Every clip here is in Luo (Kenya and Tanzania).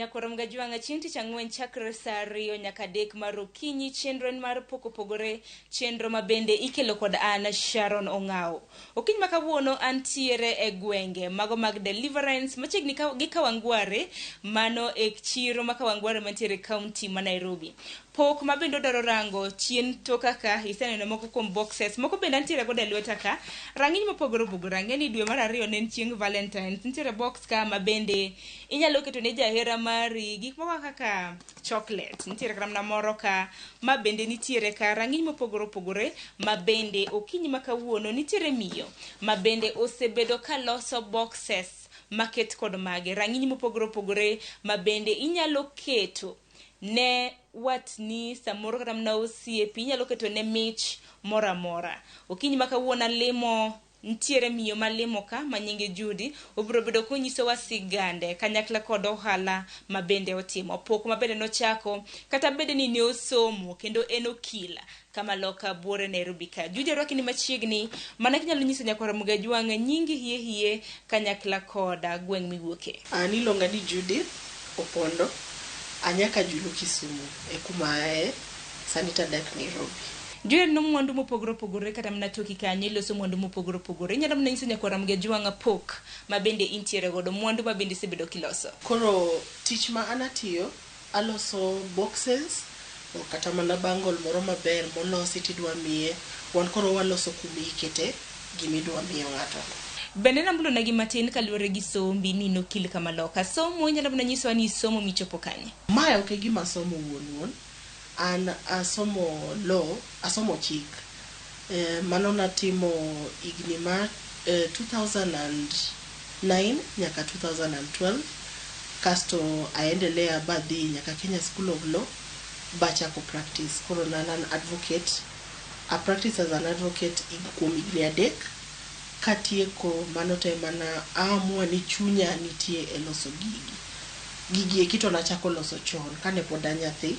Nyakwar Mgajwang'a chieng' tich ang'wen chakre saa 2 nyaka 3 mar okinyi, chenro en mar pok opogore, chenro ma bende ikelo kod an Sharon Ong'awo. Okinyi ma kawuono antiere e gwenge mago mag Deliverance machiegni gi Kawangware, mano e chiro ma Kawangware mantiere e kaunti ma Nairobi. Pok ma bende odwaro rango chien toka ka iseneno moko kuom boxes moko bende antiere godo e lweta ka rang'iny mopogore opogore. Ang'e ni dwe mar ariyo ne en chieng' Valentines, nitiere box ka ma bende inyalo keto ne jahera mari gik moko kaka chocolate, nitiere kata mana moro ka ma bende nitiere ka rang'iny mopogore opogore ma bende okinyi ma kawuono nitiere miyo ma bende osebedo ka loso boxes maket kod mage rang'iny mopogore opogore ma bende inyalo keto ne watni samoro kata mana osiepi, inyalo keto ne mich moro amora. Okinyi ma kawuono alimo nitiere miyo malimo ka ma nyinge Judy, obiro bedo konyisowa sigande kanyakla kod ohala ma bende otimo, pok ma bende nochako kata bende ni ne osomo kendo en okil kama loka buore Nairobi ka. Judy, arwaki ni machiegni, mana kinyalo nyiso nyakwar Mgajwang' nyingi hie hie kanyakla koda gweng' miwuoke. An iluonga ni Judith Opondo, anyaka Julu Kisumu e kuma aye, sani to adak Nairobi. Judy, no mwandu mopogore opogore kata mana toki kanyo iloso mwandu mopogore opogore. Inyalo mana nyiso nyakwar Mgajwang' pok ma bende intiere godo, mwandu ma bende isebedo kiloso. Koro tich ma an atiyo, aloso boxes o kata mana bangle moro maber molosi tidwa miye, wan koro waloso kuma ikete gimidwa miyo ng'ato. Bende nambulonegi matin kaluwore gi sombi ni nokil kama loka. Somo inyalo mana nyisowa ni somo michopo kanye? Mae ok e gima asomo wuon wuon, an asomo law, asomo chik. Mano natimo higni ma 2009 nyaka 2012, kasto aendelea badhi nyaka Kenya School of Law bachako practice. Koro ne an advocate, a practice as an advocate kuom higni 3. Katieko mano to ema na aamua ni chunya nitie e loso gigi. Gigi eki to nachako loso chon kane pod anyathi,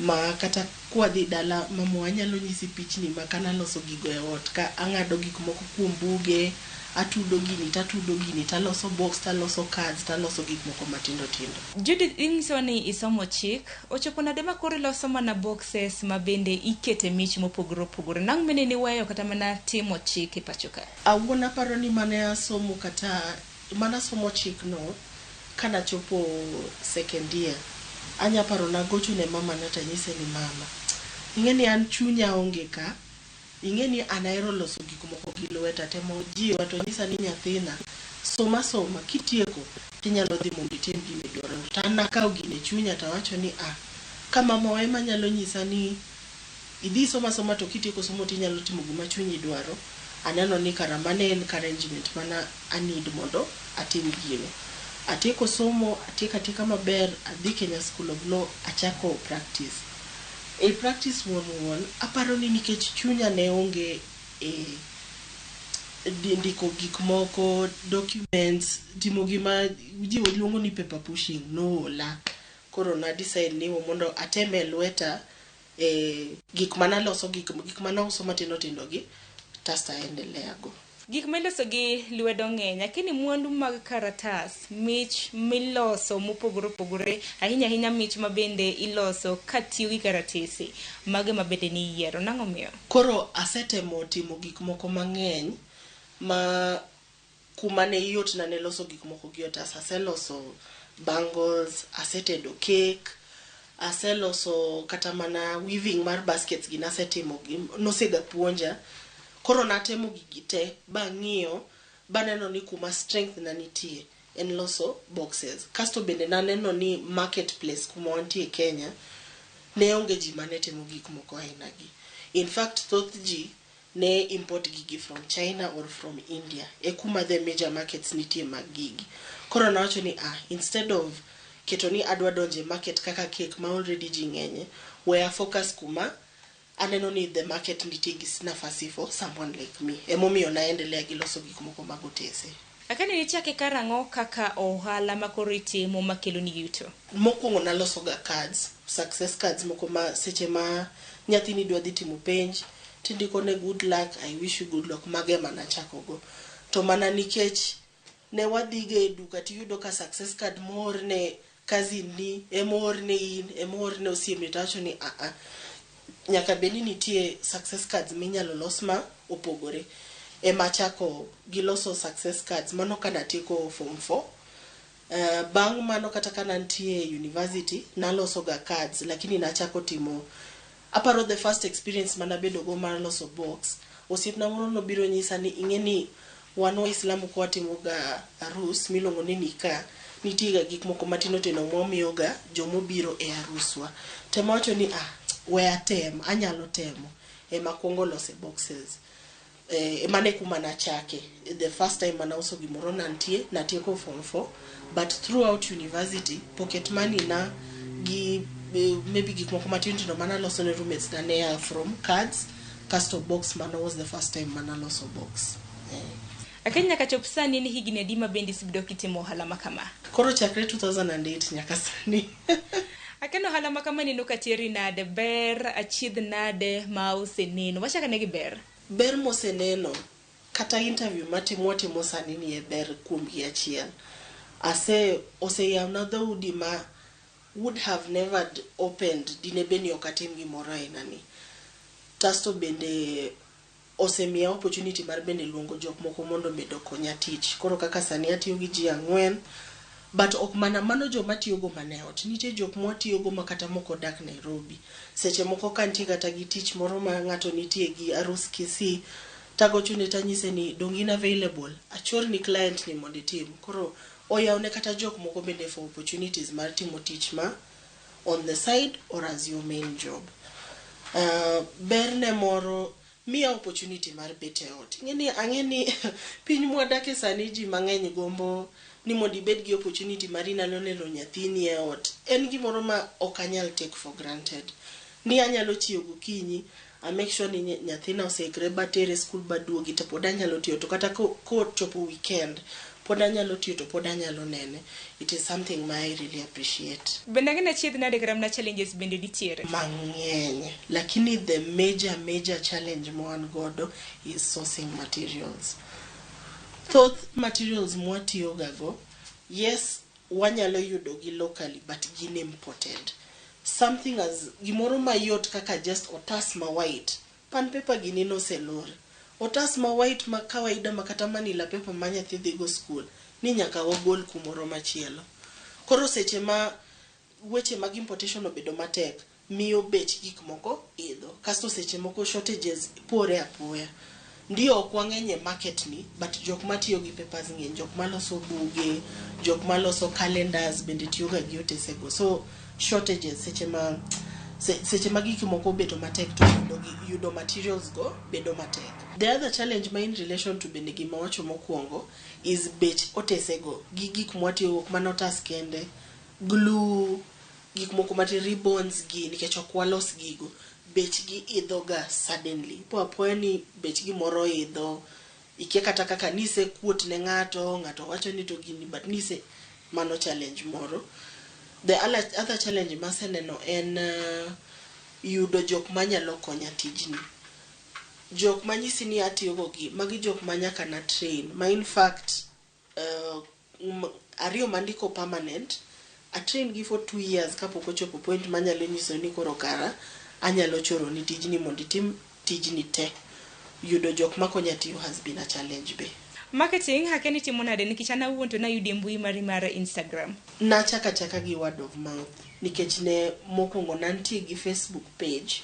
ma kata kwadhi dala mamawa nyalo nyisi pichni ma kanaloso gigo e ot ka ang'ado gik moko kuom buge, atudo gini tatudo gini taloso box taloso cards taloso gik moko matindo tindo. Judith, inyisowa ni isomo chik, ochopo nade ma koro iloso mana boxes ma bende ikete mich mopogore opogore? Nang' mene niweyo kata mana timo chik e pacho ka? Awuon aparo ni mane asomo kata mana somo chik no kanachopo second year, anya paro nagocho ne mama na tanyise ni mama, ing'e ni an chunya onge ka, ing'e ni an ahero loso gik moko gi lweta, temo jiwa to nyisa ni nyathina soma soma kitieko tinyalo dhi mondo itim gima idwaro. To an nakawo gino e chunya tawacho ni ah, ka mamawa ema nyalo nyisa ni idhi soma soma to kitieko somo tinyalo timo gima chunyi dwaro, aneno ni kara mano e encouragement mana a need mondo atim gino. Atieko somo, atieko atieka maber, adhi Kenya School of Law, achako practice. E practice wuon wuon, aparo ni nikech chunya ne onge e ndiko gik moko, documents, timo gima ji luongo ni paper pushing noola. Koro na decide ni mondo ateme lweta e gik manaloso, gik manauso matindo tindo gi, kasto aendelea go. Gik miloso gi lwedo ng'eny, lakini mwandu mag karatas, mich miloso mopogore opogore, ahinya ahinya mich ma bende iloso katiyo gi karatese, mago ema bende niyiero. Nang'o miyo? Koro asetemo timo gik moko mang'eny ma kuma ne yotna ne loso gik moko gi otas. Aseloso bangles, asetedo cake, aseloso kata mana weaving mar baskets gi nasetimo, nosega puonja. Koro natemo gigi te bang'iyo baneno ni kuma strength na nitie en loso boxes. Kasto bende naneno ni marketplace kuma wantie Kenya ne onge ji mane timo gik moko aina gi. In fact thoth ji ne import gigi from China or from India, e kuma the major markets nitie mag gigi. Koro nawacho ni ah, instead of keto ni adwa donje market kaka cake ma already ji ng'enye, we a focus kuma aneno ni the market nitie gi nafasi for someone like me. Emomiyo naendelea gi loso gik moko mag otese. Lakini nichake karang'o kaka ohala ma koro itimo makelo ni yuto? Mokwongo naloso ga cards, success cards moko ma seche ma nyathini dwa dhi timo penj tindiko ne good luck, I wish you good luck, mago ema nachako go. To mana nikech ne wadhiga e duka tiyudo ka success card moor ne cousin ni ema oorne in, ema oorne osiepni, to awacho ni aa, nyaka bed ni nitie success cards minyalo los ma opogore. Ema achako gi loso success cards mano kanatieko form 4. Bang' mano kata ka nantie university naloso ga cards, lakini nachako timo, aparo the first experience manabedo go mar loso box, osiepna moro nobiro nyisa ni ing'e ni wan Waislamu ka watimo ga arus miluongo ni nikah, nitie ga gik moko matindo tindo mwamiyo ga jomobiro e aruswa. Tema wacho ni ah, we atem, anyalo temo. Ema akwongo lose boxes. Mano e kuma nachake. The first time manauso gimoro nantie, natieko form 4, but throughout university, pocket money na gi maybe gik moko matindo tindo manaloso ne roommates na ne a from cards, kasto box mano was the first time manaloso box. Akinyi, nyaka chop sani ni higni adi ma bende isebedo kitimo ohala ma kama? Koro chakre 2008 nyaka sani. Akeno ohala ma kama neno ka teri nade, ber achiedh nade ma oseneno? Wachak ane gi ber. Ber moseneno, kata interview matimo watimo sani ni e ber kuom gi achiel. Ase oseyawna dhoudi ma would have never opened dine bed ni ok atim gimoro aina ni. Kasto bende osemiya opportunity mar bende luongo jok moko mondo omed okonya tich. Koro kaka sani atiyo gi ji ang'wen, but ok mana mano joma tiyogo mana e ot. Nitie jok mwatiyogo ma kata mok odak Nairobi. Seche moko ka nitie kata gi tich moro ma ng'ato nitie gi arus Kisii, tagochone tanyise ni dong in available, achorni client ni mondo itim. Koro oyawne kata jok moko bende for opportunities mar timo tich ma on the side or as your main job. Berne moro miya opportunity mar bet e ot. Ing'eni ang'e ni piny mwadake sani ji mang'eny gombo ni mondo ibed gi opportunity mar inyalo neno nyathini e ot. En gimoro ma ok anyal take for granted. Ni anyalo chiew gokinyi, a make sure ni nyathina oseikre batere school baduogi to pod anyalo tiyo, to kata kochopo weekend pod anyalo tiyo to pod anyalo nene. It is something ma I really appreciate. Bende ang'e ni achiedh nade kata mana challenges bende nitiere? Mang'eny, lakini the major challenge ma wan godo is sourcing materials. Thoth materials mwatiyo ga go, yes, wanyalo yudo gi locally, but gin imported. Something as gimoro mayot kaka just otas ma white, pan paper gini noselor. Otas ma white ma kawaida ma kata manila paper ma nyathi dhi go school ni nyaka wagol kumoro machielo. Koro seche ma weche mag importation obedo matek, miyo bech gik moko idho. Kasto seche moko shortages pore apoya. Ndio ok wang'eny e market ni, but jok matiyo gi papers ng'eny, jok maloso buge, jok maloso calendars bende tiyo ga gi otesego. So shortages seche ma gik moko obedo matek to yudo materials go bedo matek. The other challenge ma in relation to bende gima wacho mokwongo is bech otesego gi gik mwatiyogo, ok mana otas kende, glue, gik moko matin, ribbons gi, nikech ok walos gigo, bechgi idho ga suddenly. Ipo apoya ni bech gimoro idho, ikia kata kaka nise quote ne ng'ato, ng'ato wacho ni to gini, but nise mano challenge moro. The other challenge maseneno en yudo jok manyalo konya tijni. Jok manyisi ni atiyogo gi, magi jok ma nyaka na train, ma in fact ariyo mandiko permanent, a train gi for 2 years kapok ochopo point manyalo nyiso ni koro kara anyalo choro ni tijni mondo itim tijni te. Yudo jok makonya tiyo has been a challenge be. Marketing akia ni itimo nade, nikech an awuon to nayudi e mbui mari mar Instagram. Nachako achaka gi word of mouth, nikech ne mokwongo nantie gi Facebook page,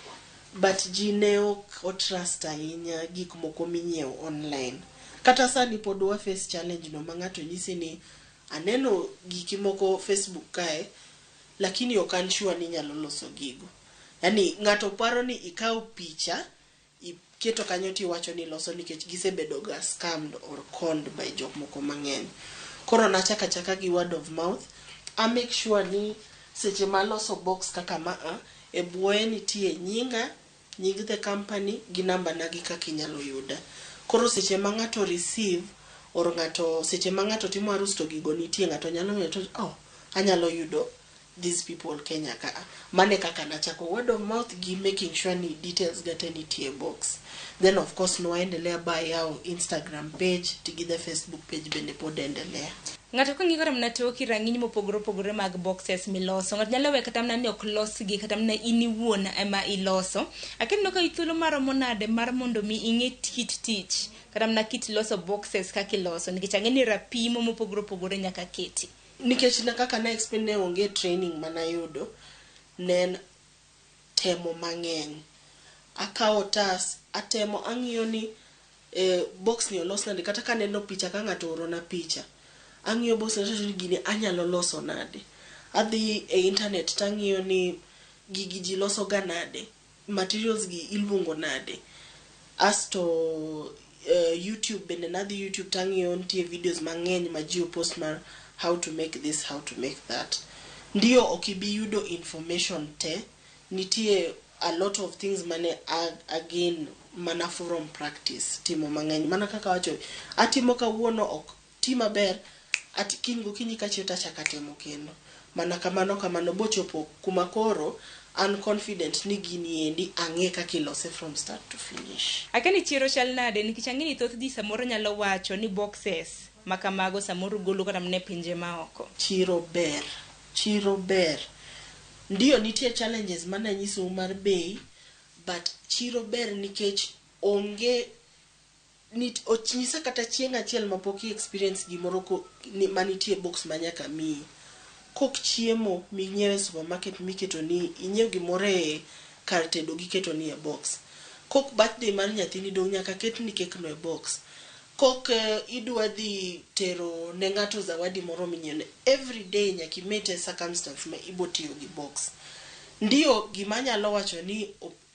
but ji ne ok otrust ahinya gik moko minyiewo online. Kata sani pod wa face challenge no ma ng'ato nyisi ni aneno giki moko Facebook kae, lakini ok an sure ni inyalo loso gigo. Yani ng'ato paro ni ikawo picha iketo kanyo tiwacho ni iloso, nikech gisebedo ga scammed or conned by jok moko mang'eny. Koro nachako achaka gi word of mouth. A make sure ni seche maloso box kaka maa, e buoye nitie nyinga, nying the company gi namba na gi kaka inyalo yuda. Koro seche ma ng'ato receive or ng'ato seche ma ng'ato timo arus to gigo nitie, ng'ato nyalo ng'eyo to oh, anyalo yudo these people Kenya ka. Mane kaka nachako, word of mouth gi making sure ni details ga te nitie e box. Then of course nwaendelea ba yawo Instagram page to gi the Facebook page bende pod endelea. Ng'ato ka ng'iyo kata mana toki rang'iny mopogore opogore mag boxes miloso, ng'ato nyalo we kata mana ni ok losgi, kata mana in iwuon ema iloso. Akia ni nokawi thuolo maromo nade mar mondo mi ing'e kit tich kata mana kit loso boxes kaka iloso, nikech ang'e ni rapimo mopogore opogore nyaka keti. Nikech na kaka na explain ne onge training manayudo, ne en temo mang'eny. Akawo otas, atemo ang'iyo ni box ni olos nade, kata kaneno picha ka ng'ato oorona picha, ang'iyo box ni to gini anyalo loso nade. Adhi e internet tang'iyo ni gigi ji loso ga nade, materials gi iluongo nade. Asto YouTube bende nadhi YouTube tang'iyo nitie videos mang'eny ma ji opost mar how to make this, how to make that. Ndiyo ok ibi yudo information te, nitie a lot of things mane again mana from practice, timo mang'eny. Mana kaka awacho, atimo kawuono ok ti maber, ati kiny gokinyi kachiew tachako atemo kendo. Mana kamano kamano bochopo kuma koro an confident ni gini endi ang'e kaka ilose from start to finish. Akia ni chiro chal nade, nikech ang'e ni thoth ji samoro nyalo wacho ni boxes ma kamago samoro golo kata mana e pinje maoko. Chiro ber, chiro ber. Ndiyo nitie challenges mananyisou mar bei, but chiro ber nikech onge nyisa kata chieng' achiel mapok i experience gimoro ko, ni, manitie box ma nyaka miyi. Kok chiemo minyiewo e supermarket miketo ni inyiew gimoro e kar tedo giketo ni e box. Kok birthday mar nyathini dong' nyaka ketni kek no e box. Kok idwa dhi tero ne ng'ato zawadi moro minyiewo ne, every day nyaka imet e circumstance ma ibo tiyo gi box. Ndiyo gima anyalo wacho ni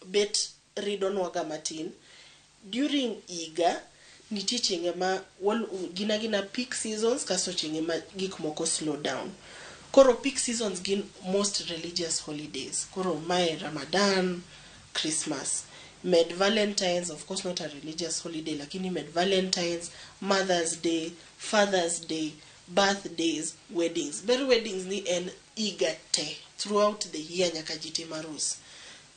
bet ridonwa ga matin, during higa nitie chienge ma gin agina peak seasons kasto chienge ma gik moko slow down. Koro peak seasons gin most religious holidays. Koro mae Ramadan, Christmas. Med Valentine's, of course not a religious holiday, lakini med Valentine's, Mother's Day, Father's Day, birthdays, weddings. Ber weddings ni en higa te, throughout the year nyaka ji tim arus.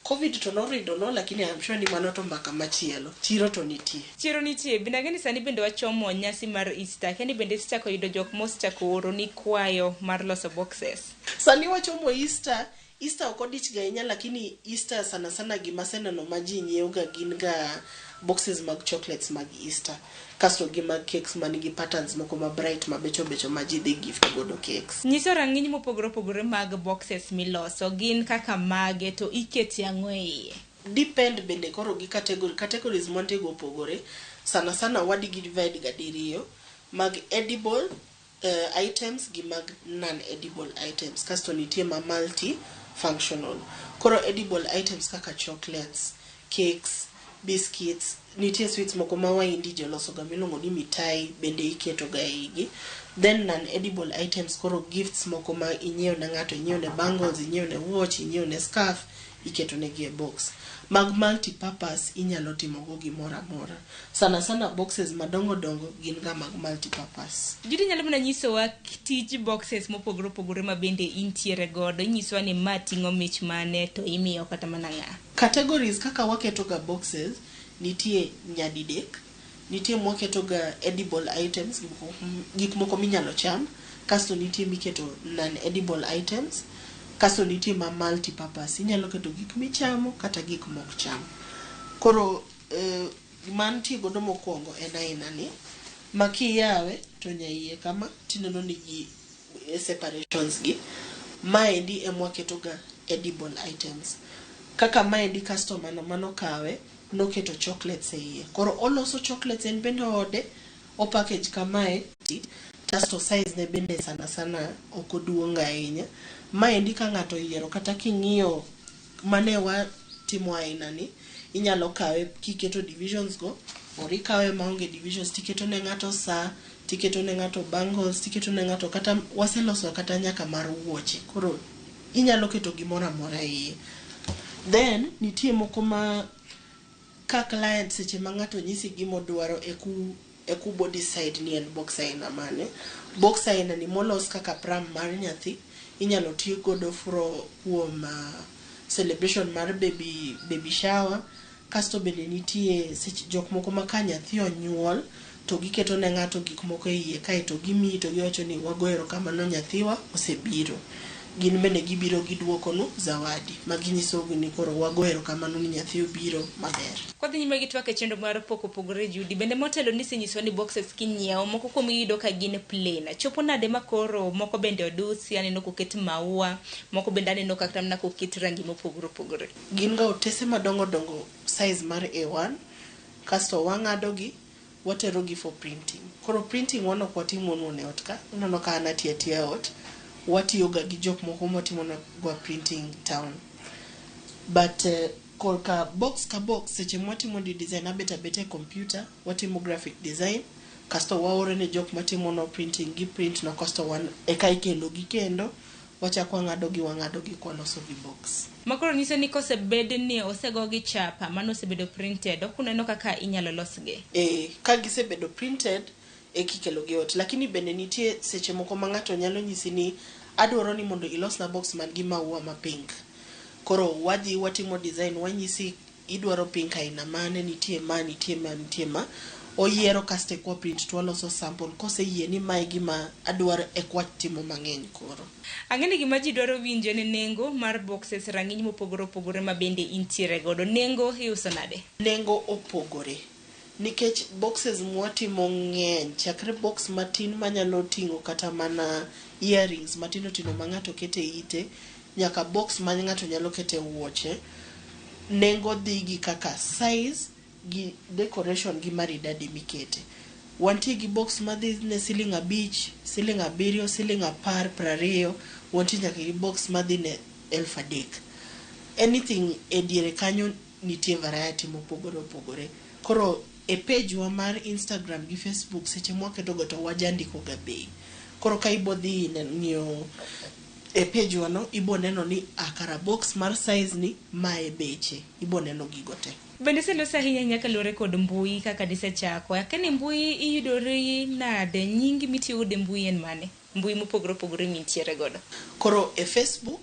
Covid to norido no, lakini I'm sure ni mano to mbaka machielo. Chiro to nitie. Chiro nitie. Bende ang'e ni sani bende wachomo nyasi mar Easter. Akia ni bende isechako yudo jok mosechako oro ni kwayo mar loso boxes. Sani wachomo Easter. Easter ok odich ga ahinya, lakini Easter sana sana gima aseneno ma ji nyiewo ga gin ga boxes mag chocolates mag Easter. Kasto gi mag cakes manigi patterns moko ma bright mabecho becho ma ji dhi gift godo cakes. Nyiso rang'iny mopogore opogore mag boxes miloso gin kaka mage to ikete ang'o e iye? Depend bende koro gi category. Categories mwantie go opogore. Sana sana wadi gi divide ga diriyo mag edible items gi mag non-edible items. Kasto nitie ma multi-functional. Koro edible items kaka chocolates, cakes, biscuits, nitie sweets moko ma waindi joloso ga miluongo ni mitai bende iketo ga eigi. Then non-edible items koro gifts moko ma inyiewo ne ng'ato, inyiewo ne bangles, inyiewo ne watch, inyiewo ne scarf, iketo negi e box. Mag multi-purpose inyalo timo go gimoro amora. Sana sana boxes madongo dongo gin ga mag multi-purpose. Judy nyalo mana nyisowa tij boxes mopogore opogore ma bende intiere godo. Inyisowa ni ma ting'o mich mane to imiyo kata mana ng'a. Categories kaka waketo ga boxes nitie nyadidek. Nitie mwaketo ga edible items, gik moko minyalo cham. Kasto nitie miketo non-edible items. Kasto nitie ma multi-purpose. Inyalo keto gik michamo kata gik mok cham. Koro mantie godo mokwongo en aina ni ma kiyawe to nyaiye kama tineno ni gi separations gi. Maendi emwaketo ga edible items. Kaka maendi customer no manokawe noketo chocolates e iye. Koro oloso chocolates en bende ode, o package kamae, kasto size ne bende sana sana ok oduong' ahinya. Maendi ka ng'ato oyiero kata king'iyo mane watimo aina ni, inyalo kawe kiketo divisions go, or ikawe maonge divisions tiketo ne ng'ato saa, tiketo ne ng'ato bangles, tiketo ne ng'ato kata waseloso kata nyaka mar wuoche. Koro inyalo keto gimoro amora e iye. Then nitie moko ma ka client seche ma ng'ato nyisi gimodwaro ekubo decide ni en box aina mane. Box aina ni molos kaka pram mar nyathi inyalo ti godo kuom celebration mar baby shower. Kasto bende nitie seche jok moko ma ka nyathi onyuol To giketo ne ng'ato gik moko e iye kaeto gimiyi to giwacho ni wago erokamano nyathiwa osebiro. Gin bende gibiro giduokonu zawadi ma ginyiso ni koro wago erokamano ni nyathi obiro maber. Kwadhi nyime gi twak e chenro mar pok opogore Judy, bende motelo nisenyisowa ni boxes kinyiewo moko kuom iyudo ka gin plain. Chopo nade ma koro moko bende odusi, aneno koket maua, moko bende aneno kata mana koket rangi mopogore opogore. Gin ga otese madongo dongo size mar A1 kasto wang'ado gi watero gi for printing. Koro printing wan ok watim wuon e ot ka, ineno ka an atiyo atiya e ot, watiyo ga gi jok moko matimo ga printing town. But korka box ka box seche mwatimo di design abet abeta e computer, watimo graphic design, kasto waoro ne jok matimonwa printing gi print no kasto wan eka ikelo gi kendo wachako wang'ado gi wang'ado gi kwaloso gi box. Makoro nyiso ni kosebed ni osegogi chapa, mano osebedo printed, ok uneno kaka inyalo losgi. E, ka gisebedo printed eka ikelo gi ot. Lakini bende nitie seche moko ma ng'ato nyalo nyisi ni adwaro ni mondo ilosna box man gi maua ma pink. Koro wadhi watimo design wanyisi idwaro pink aina mane, nitie ma, nitie ma, nitie ma. Oyiero kasto eka wa print to waloso sample. Koseyie ni mae gima adwaro eka watimo mang'eny koro. Ang'e ni gima ji dwaro winjo en nengo mar boxes rang'iny mopogore opogore ma bende intiere godo. Nengo iuso nade? Nengo opogore. Nikech boxes mwatimo ng'eny, chakre box matin manyalo ting'o kata mana earrings matindo tindo ma ng'ato keto e ite, nyaka box ma ng'ato nyalo kete wuoche, nengo dhi gi kaka size gi decoration gi maridadi mikete. Wantie gi box madhi ne siling 5, siling 7, siling 10, 20, wantie nyaka gi box madhi ne 3000. Anything e diere kanyo nitie variety mopogore opogore. Koro e page wa mar Instagram gi Facebook seche mwaketo go to wajandiko ga bei. Koro ka ibo dhi ng'iyo e page wa no, ibo neno ni kara box mar size ni mae beche. Ibo neno gigo te. Bende iseloso ahinya ahinya kaluwore kod mbui kaka nisechako. Akia ni mbui iyudori nade? Nyingi mitiyo godo e mbui en mane? Mbui mopogore opogore mintiere godo. Koro e Facebook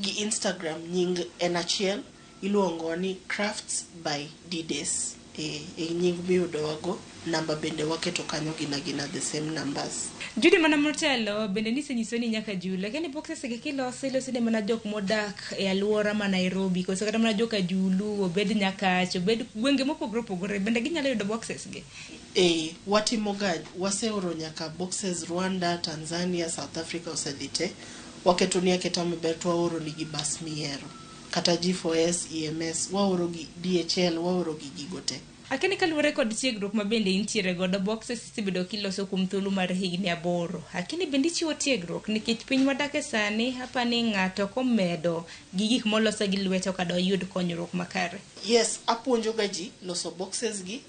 gi Instagram nying en achiel, iluongo ni Crafts by Dides. E nying miyudowago, namba bende waketo kanyo gin agina the same numbers. Judy mana motelo bende nisenyiso ni nyaka Julu. Akia ni boxes gi kiloso iloso ne mana jok modak e alwora ma Nairobi koso kata mana joka Julu, obed Nyakach, obed gwenge mopogore opogore bende ginyalo yudo boxes gi? E, watimo ga, waseoro nyaka boxes Rwanda, Tanzania, South Africa osedhi te. Waketo ni aketa maber to waoro nigi bas miyiero. Kata G4S, EMS, waoro gi DHL, waoro gi gigo te. Akia ni kaluwore kod tiegruok ma bende intiere godo, boxes isebedo kiloso kuom thuolo mar higni 8. Akia ni bende ichiwo tiegruok nikech piny wadake sani apani ng'ato komedo gi gik moloso gi lwete ok doyud konyruok makare. Yes, apuonjo ga ji loso boxes gi.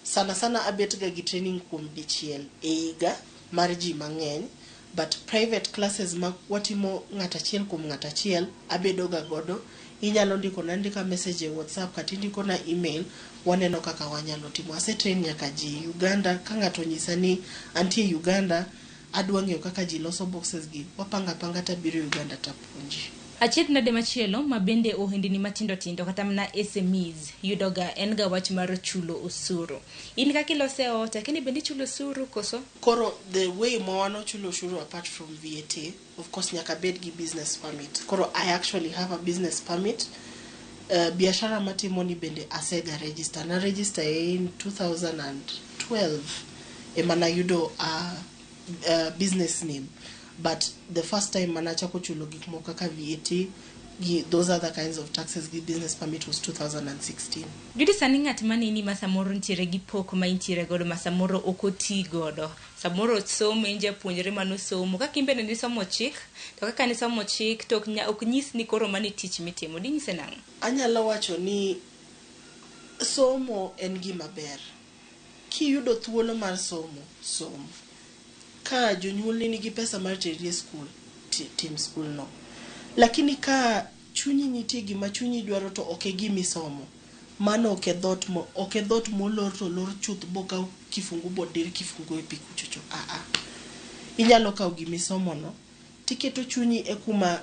Sana sana abet ga gi training kuom dichiel e higa mar ji mang'eny. But private classes ma watimo ng'at achiel kuom ng'at achiel abedo ga godo. Inyalo ndikona andika message e WhatsApp kata indikona email, waneno kaka wanyalo timo. Ase train nyaka ji Uganda, ka ng'ato onyisa ni antie Uganda, adwa ng'eyo kaka ji loso boxes gi, wapanga apanga tabiro Uganda tapuonji. Achiedh nade machielo ma bende ohendni matindo tindo kata mana SMEs yudoga en ga wach mar chulo osuru. In kaka ilose e ot, akia ni bende ichulo osuru koso? Koro the way ma wan wachulo osuru apart from VAT, of course nyaka bed gi business permit. Koro I actually have a business permit. Biashara matimo ni bende asega register. Na register in 2012 ema nayudo a business name. But the first time manachako chulo gik moko kaka VAT gi those other kinds of taxes gi business permit was 2016. Judy, sani ng'at maneni ma samoro nitiere gi pok ma intiere godo ma samoro ok oti godo. Samoro somo en japuonjre manosomo. Kaka in bende nisomo chik, to kaka nisomo chik to ok nyis ni koro mano e tich mitimo. Dinyise nang'o? Anyalo wacho ni somo en gima ber. Kiyudo thuolo mar somo, som. Ka jonyuolni nigi pesa mar teri e skul, tim skul no. Lakini ka chunyi nitie gima chunyi dwaro to ok e gima isomo, mano ok e dhot mo, ok e dhot molor to olor chuth bokaw kifungu bodir kifungu e pi kuchocho. Aa. Inyalo kawo gima isomo no, tiketo chunyi e kuma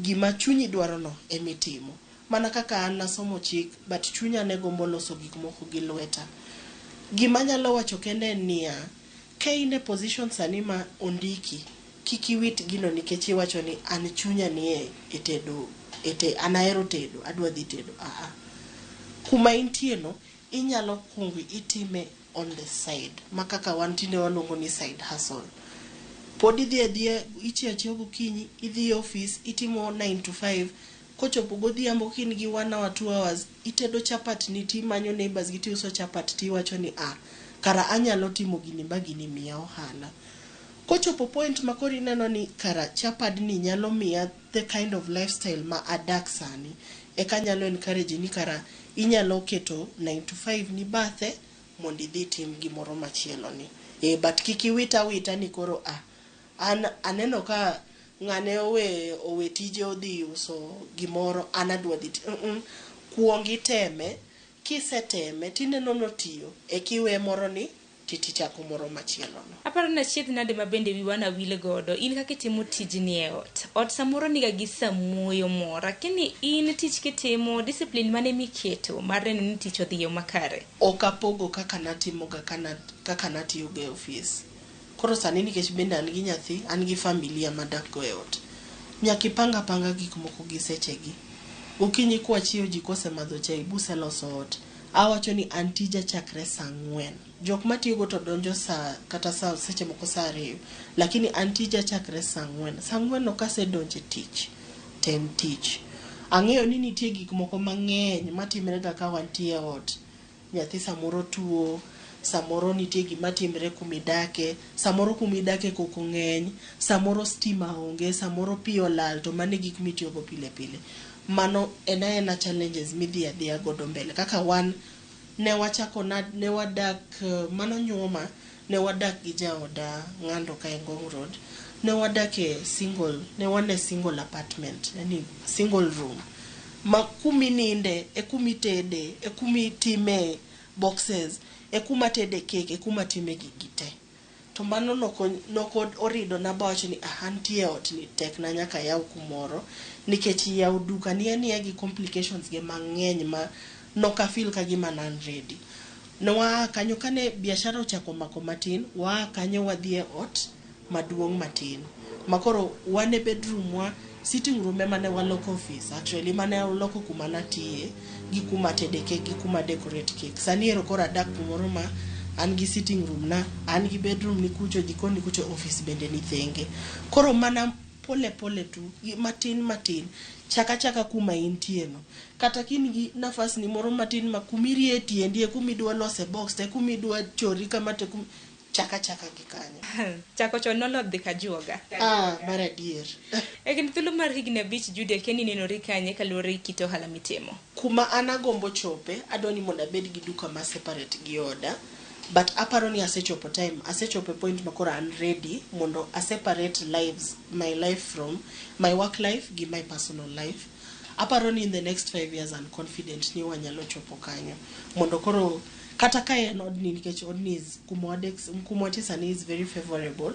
gima chunyi dwaro no emitimo. Mana kaka an nasomo chik, but chunya ne gombo loso gik moko gi lweta. Gima anyalo wacho kende en niya, ka in e position sani ma ondiki, kik iwit gino nikech iwacho ni an chunya nie e tedo, an ahero tedo, adwa dhi tedo. Aa. Kuma intie no, inyalo kuongo itime on the side, ma kaka wan tinde waluongo ni side hustle. Pod idhi adhiya, ichiew achiewa gokinyi, idhi e office, itimo 9 to 5, kochopo godhiambo ka in gi 1 hour, 2 hours, itedo chapat ni timanyo neighbors gi tiuso chapat tiwacho ni ah, kara anyalo timo gini ma gini miya ohala. Kochopo point ma koro ineno ni kara chapadni nyalo miya the kind of lifestyle ma adak sani, eka anyalo encourage ni kara inyalo keto 9 to 5 ni bathe mondo idhi itim gimoro machielo ni. But kik iwit awita ni koro ah, an aneno ka ng'ane owe tije odhi uso gimoro, an adwa dhi Kuong iteme, kiseteme tineno notiyo, eka iwe moro ni titichako moro machielo no. Aparo ni achiedh nade ma bende wiwa na wil godo. In kaka itimo tijni e ot. Ot samoro niga gi samuoyo moro. Lakini in tich kitimo, discipline mane miketo mar neno ni tich odhi e yo makare? Ok apogo kaka natimoga kaka natiyoga e ofis. Koro sani nikech bende an gi nyathi, an gi familia madak go e ot. Nyaka ipang apanga gik moko gi sechegi. Gokinyi kwachiew ji kosemadho chai buseloso ot, awacho ni an tija chakre saa 4. Jok matiyogo to donjo saa kata saa seche moko saa 2. Lakini an tija chakre saa 4. Saa 4 no kasedonjo e tich, to en tich. Ang'eyo ni nitie gik moko mang'eny matimre ga ka wantie e ot. Nyathi samoro tuo, samoro nitie gima timre kumidake, samoro kumidake koko ng'eny, samoro stima onge, samoro pi olal, to mano e gik mitiyogo pile pile. Mano en aena challenges midhi adhiya godo mbele. Kaka wan ne wachako ne wadak mano nyuoma, ne wadak gi jaoda Ng'ando ka e Ngong Road. Ne wadak e single, ne wan e single apartment, yani single room. Ma kumininde, e kumitede, e kumitime boxes, e kuma tede cake, e kuma time gigi te. To mano noko oridona bawacho ni ah, antie e ot ni tekna nyaka ayaw kumoro. Nikech yawo duka ni aniya gi complications ge mang'eny ma nok a feel ka gima ne an ready. Ne waa kanyo kane biashara ochako mako matin, waa kanyo wadhi e ot maduong' matin. Makoro wan e bedroom wa, sitting room ema ne waloko office actually mane waloko kuma natiye gi kuma tede cake gi kuma decorate cake. Sani ero koro adak kumoro ma an gi sitting room na, an gi bedroom ni kucho, jikon ni kucho, office bende ni thenge. Koro mana pole pole tu, matin matin, chaka chaka kuma intie no. Kata ka in gi nafas ni moro matin ma kumirie tiendi e kumidwa lose box te kumidwa chori kama te kum, chaka chaka gi kanyo. Chako chon noloth dhi kajuoga. Ah, mar adier. E kind thuolo mar higni 5, Judy, akia ni inenori kanye kaluwore gi kit ohala mitimo? Kuma an agombo chope, adwa ni mondo abed gi duka ma separate gi oda. But aparo ni asechopo time, asechopo e point ma koro an ready mondo a separate lives, my life from my work life gi my personal life. Aparo ni in the next 5 years I'm confident ni wanyalo chopo kanyo. Mondo koro kata ka en odni nikech odni is kuma wadek kuma wantie sani is very favorable.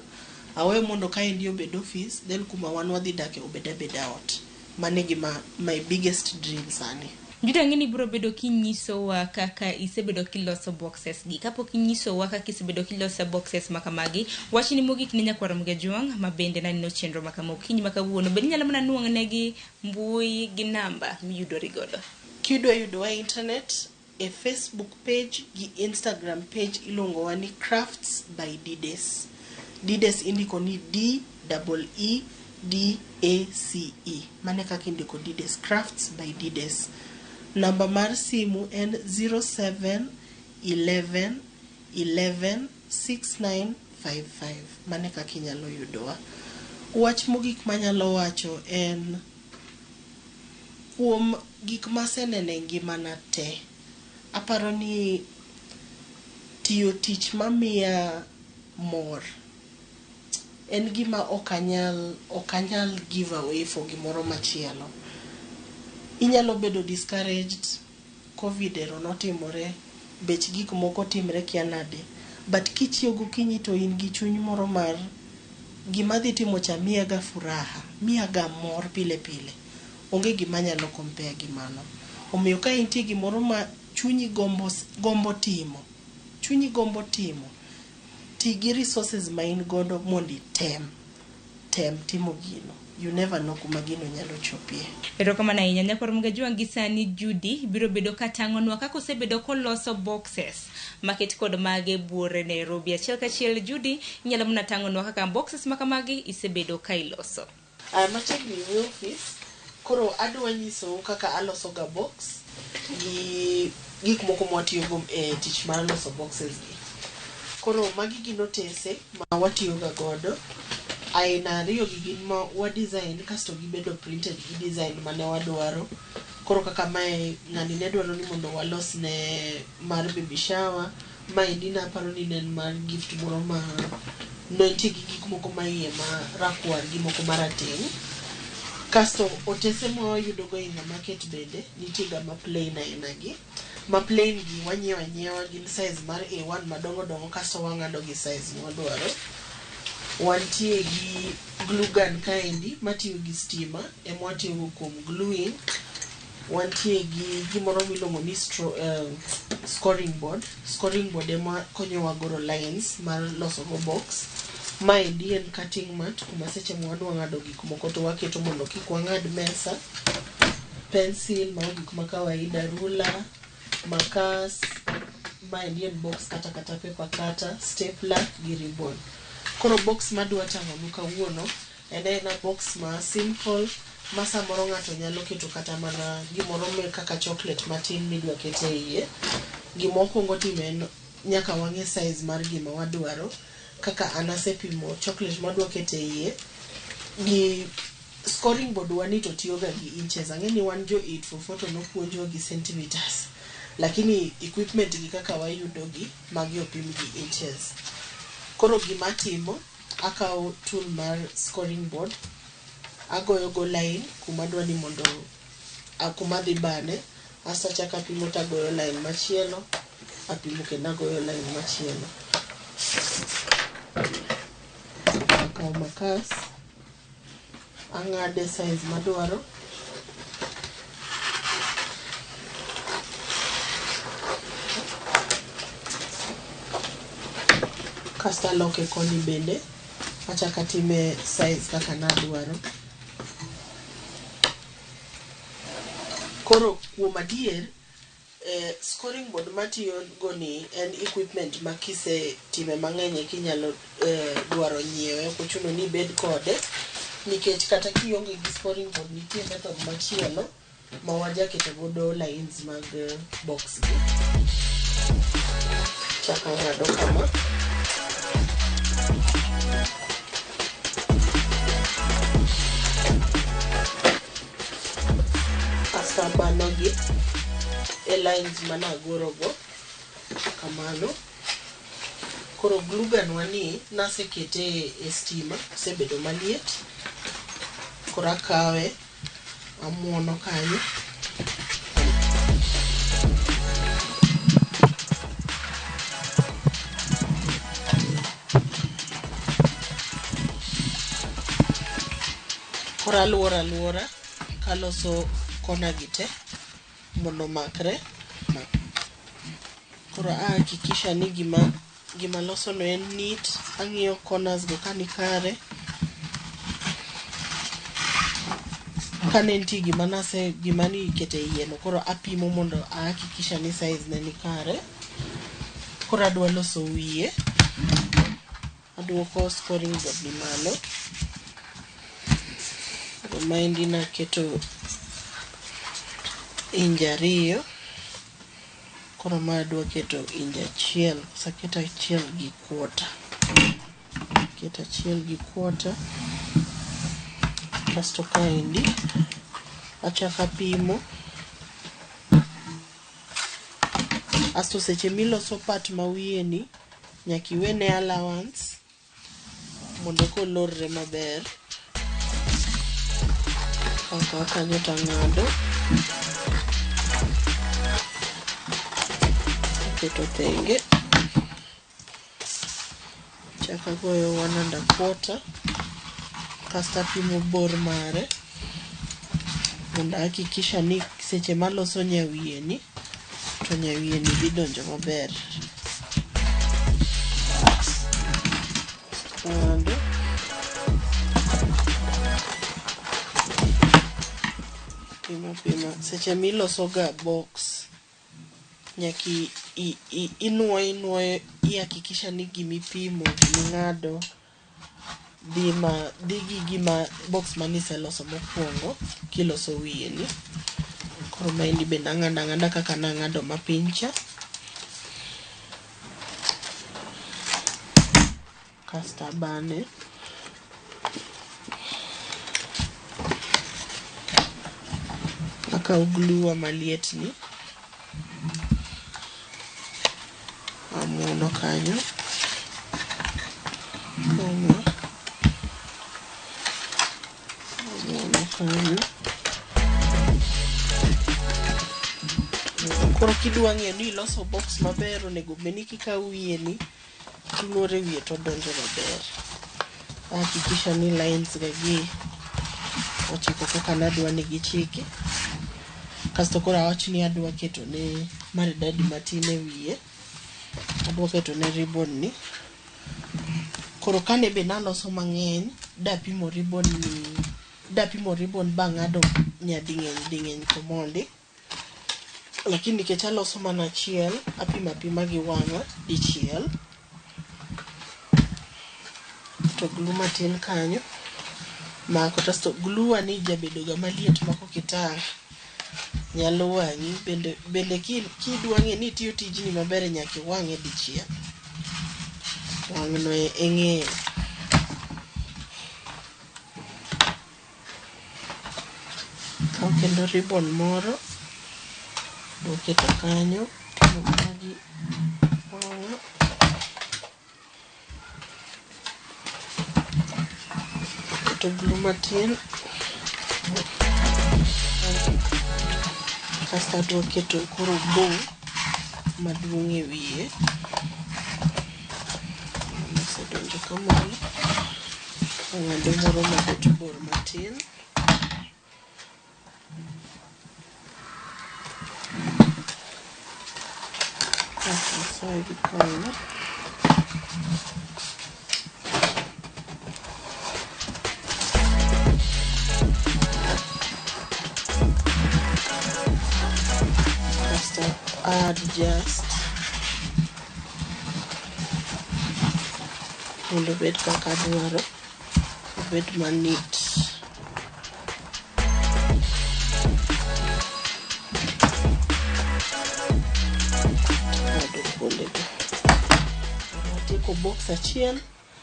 Aweyo mondo kaendi obed office, then kuma wan wadhi dake obed abeda ot. Mano e gima my biggest dream sani. Judy, ang'e ni ibiro bedo kinyisowa kaka isebedo kiloso boxes gi. Kapok inyisowa kaka isebedo kiloso boxes ma kamagi, wachni mogik ne nyakwar Mgajwang' ma bende naneno chenro ma kama okinyi ma kawuono. Bende inyalo mana nuang'negi mbui gi namba miyudori godo? Kidwa yudowa e internet, e Facebook page gi Instagram page iluongowa ni Crafts by Dides. Dides indiko ni D double E D A C E. Mano e kaka indiko Dides, Crafts by Dides. Namba mar simu en 07 11 11 6955. Mano e kaka inyalo yudowa. Wach mogik manyalo wacho en kuom gik maseneno e ngimana te, aparo ni tiyo tich mamiya mor en gima ok anyal give away for gimoro machielo. Inyalo bedo discouraged, Covid ero notimore, bech gik moko timre kia nade, but kichiew gokinyi to in gi chuny moro mar gima adhi timo cha miya ga furaha, miya ga mor pile pile. Onge gima anyalo compare gi mano. Omiyo ka intie gimoro ma chunyi gombo timo, chunyi gombo timo, ti gi resources ma in godo mondo item. Tem timo gino. You never know kuma gino nyalo chopie. Erokamano ahinya nyakwar Mgajwang' gi sani Judy biro bedo ka tang'onwa kaka osebedo koloso boxes maket kod mage buore Nairobi. Achiel kachiel Judy, inyalo mana tang'onwa kaka boxes makamagi isebedo ka iloso. Aya machiegni e office, koro adwa nyisou kaka aloso ga box gi gik moko mwatiyogo e tich mar loso boxes gi. Koro magi gin otese ma watiyoga godo. Aina ariyo gi gin ma wa design kasto gibedo printed gi design mane wadwaro. Koro kaka mae ng'ani ne dwaro ni mondo walos ne mar baby shower, maendi naparo ni ne en mar gift moro ma ne nitie gi gik moko ma iye ma rakwar gi moko marateng'. Kasto otese ma wayudo go in the market bende nitie ga ma plain aina gi. Ma plain gi wanyiewo anyiewa gin size mar A1 madongo dongo kasto wang'ado gi size mwadwaro. Wantie gi glue gun kaendi matiyo gi stima ema watiyogo kuom gluing. Wantie gi gimoro miluongo ni scoring board. Scoring board ema konyowa goro lines mar loso go box. Maendi en cutting mat kuma seche ma wadwa ng'ado gik moko to waketo mondo kik wang'ad mesa. Pencil, mago gik ma kawaida, ruler, makas, maendi en box kata kata paper cutter, stapler gi ribbon. Koro box madwa tang'onu kawuono en aena box ma simple ma samoro ng'ato nyalo keto kata mana gimoro kaka chocolate matin midwa ket e iye. Gima wakwongo timo en nyaka wang'e size mar gima wadwaro. Kaka an asepimo chocolate madwa keto e iye gi scoring board wa ni to tiyoga gi inches. Ang'e ni wan jo 844 to nopuonjwa gi centimeters. Lakini equipment gi kaka wayudo gi, magi opim gi inches. Koro gima atimo, akawo tool mar scoring board, agoyo go line kuma adwa ni mondo kuma adhi bane, asto achako apimo to agoyo line machielo, apimo kendo agoyo line machielo. Akawo makas, ang'ade size madwaro. Kasto aloke koni bende, achako atime size kaka nadwaro. Koro kuom adier, scoring board matiyo go ni en equipment ma kisetime mang'eny eka inyalo dwaro nyiewe, ok ochuno ni ibed kode nikech kata kionge gi scoring board nitie method machielo ma wajaketo godo lines mag box gi. Chako ng'ado kama. Asto abano gi e lines managoro go kamano. Koro glue gun wa ni nasekete e stima, osebedo maliet. Koro akawe amuono kanyo. Koro aluoro aluora kaloso kona gi te mondo omakre. Koro ahakikisha ni gima aloso no en neat, ang'iyo corners go ka ni kare. Kane nitie gima nase gima ni ikete iye no koro apimo mondo ahakikisha ni size ne ni kare. Koro adwa loso wiye. Aduoko scoring board ni malo. Koro maendi naketo inch 2. Koro ma adwa keto inch 1. Koso aketo 1.25. Aketo 1.25. Kasto kaendi achako apimo. Asto seche miloso part ma wiye ni, nyaka iwene allowance mondo eka olorre maber. Akawo kanyo tang'ado. Aketo thenge. Achako agoyo 1.25. Kasto apimo bor mare mondo ahakikisha ni seche maloso nyawiye ni to nyawiye ni dhi donjo maber. Ng'ado. Pima pima. Seche milosoga box, nyaka inuoyo inuoyo ihakikisha ni gimipimo, giming'ado dhi ma dhi gi gima box maniseloso mokwongo kiloso wiye ni. Koro maendi bende ang'ado ang'ada kaka nang'ado mapiny cha. Kasto abane. Akawo glue wa maliet ni, amuono kanyo. Amuono. Amuono kanyo. Koro kidwa ng'eyo ni iloso box maber onego bed ni kikawo wiye ni tiloro e wiye todonjo maber. Ahakikisha ni lines ga gi ochiko kaka nadwa ni gichiki. Kasto koro awach ni adwa keto ne maridadi matin e wiye. Adwa keto ne ribbon ni. Koro kane be naloso mang'eny, dapimo ribbon ni, dapimo ribbon bang'ado nyading'eny ding'eny komondi. Lakini nikech aloso mana achiel, apimo apima gi wang'a dichiel. To glue matin kanyo mako. Kasto glue ni jabedo ga maliet ma kokitang' nyalo wang'i. Bende kidwa ng'e ni itiyo tijni maber nyaka iwang'e dichiel. Wang'no e ng'eyo. Akaw kendo ribbon moro, aketo kanyo, apimo mana gi wang'a. Aketo glue matin. Kasto adwa keto koro bow maduong' e wiye. Osedonjo kamano. Ang'ado moro mabet bor matin. Kasto asoye gi kona. Kasto adjust mondo obed kaka adwaro, obed ma neat. Ng'ado kuondego. Atieko box achiel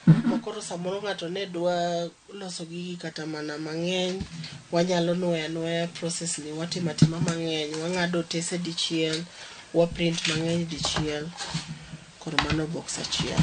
ma koro samoro ng'ato ne dwa loso gigi kata mana mang'eny, wanyalo nuoyo anuoya process ni, watimo atima mang'eny, wang'ado otese dichiel, wa print mang'eny dichiel. Koro mano box achiel.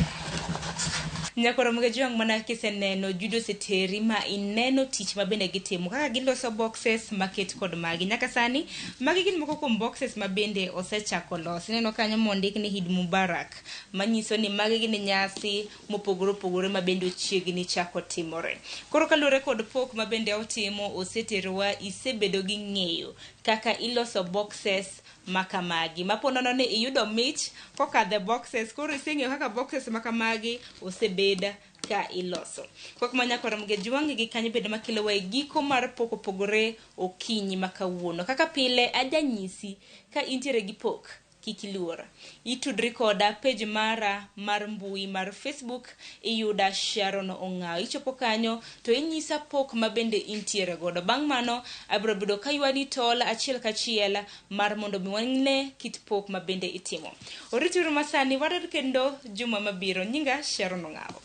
Nyakoro Mgejwang' mana kiseneno Judo oseteri ma ineno tich ma bende gitimo kaka giloso boxes maket kod magi. Nyaka sani magi gin moko kuom boxes ma bende osechako los. Ineno kanyo mondik ni Eid Mubarak manyiso ni magi gin nyasi mopogore opogore ma bende ochiegni chako timore. Koro kaluwore kod pok ma bende otimo oseterowa isebedo gi ng'eyo kaka iloso boxes makamagi. Mapo nono ni iyudo mich kokadho e boxes, koro iseng'eyo kaka boxes makamagi osebed ka iloso. Kok ma nyakoro Mgejwang' gi kanyo bende makelowa e giko mar pok opogore okinyi ma kawuono. Kaka pile ajanyisi ka intiere gi pok kik iluor. Itudri koda page mara mar mbui mar Facebook iyuda Sharon Ong'awo. Ichopo kanyo to inyisa pok ma bende intiere godo. Bang' mano abiro bedo kaywani tol achiel kachiel mar mondo mi wane kit pok ma bende itimo. Orituru masani warer kendo juma mabiro. Nyinga Sharon Ong'awo.